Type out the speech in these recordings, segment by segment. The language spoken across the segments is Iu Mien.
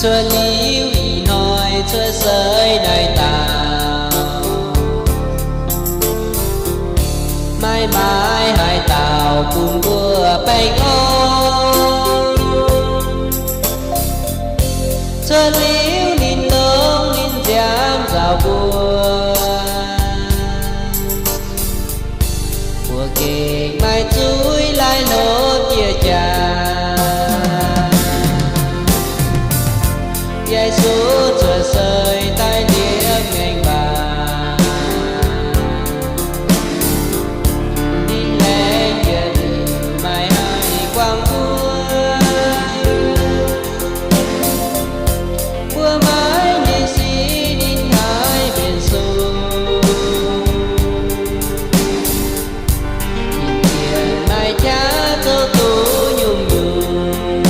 Cuotv liuz ih hnoi cuotv seix naaiv dauh, maiv maaih haaix dauh bun mbuo baengh orn. Cuotv liuz ninh dongh ninh nziaamv nzauh mbuo, mbuo gengh maiv zuiz laaix hlopv jiex jaax. Yesu cuotv seix daaih liepc ngaengc waac, ninh laengz yie liuz maiv haih guangc mbuo. Mbuo maiv nyei sic ninh haih mbenc sung. Ninh zienx maiv jaax zoux duqv nyungc-nyungc,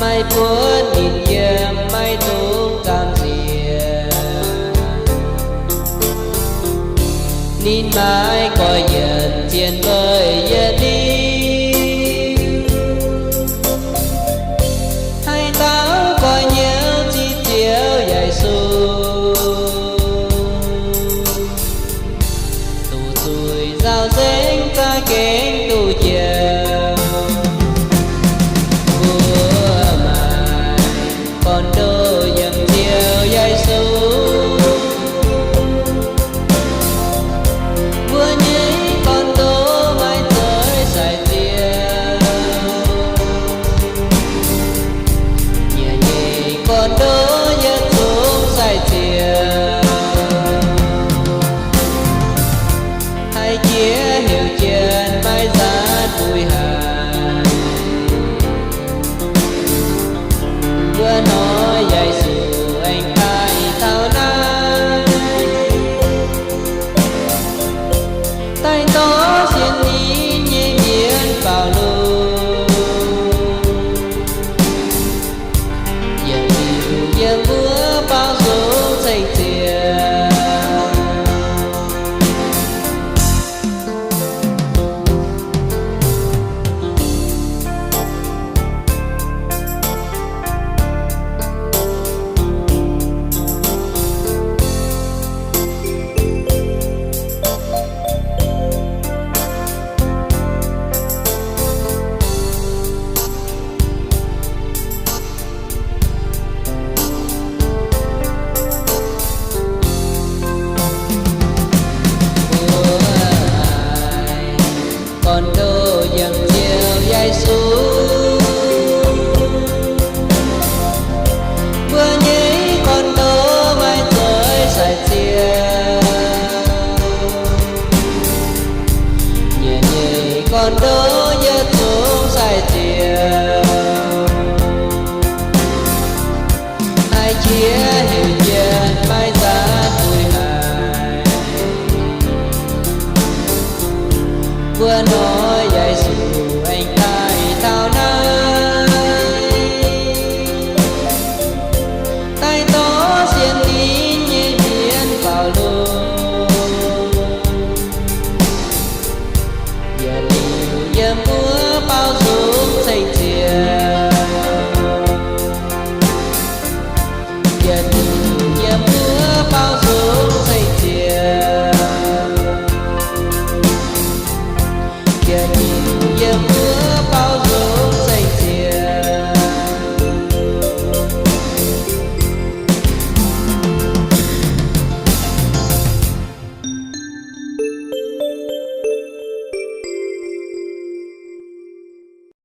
maiv buonv ninh yiem maiv dungx gamh nziex. Ninh maiv goiv yienc zien weic yie liuz, haaix dauh goiv nyouz zipv Ziouv Yesu, duqv zuiz nzauh nzengc za'gengh duqv njoux. Mbuo maaih gorn-ndoqv yiem Ziouv Yesu. Mbuo nyei gorn-ndoqv maiv zeiz sai-ziec. Yie nyei gorn-ndoqv yietc zungv sai-ziec. Haih jiex heuc jienv maiv nzaatv buih haic. Wuov hnoi Yesu aengx daaih taux naaiv, daaih dorh sienx ninh nyei mienh faaux lungh, yiem liuz yiem mbuo baaux nzung ceng-ziec. Mbuo maaih gorn-ndoqv yiem Ziouv Yesu. Mbuo nyei gorn-ndoqv maiv zeiz sai-ziec. Yie nyei gorn-ndoqv yietc zungv sai-ziec. Haih jiex heuc jienv maiv nzaatv buih haic. Wuov hnoi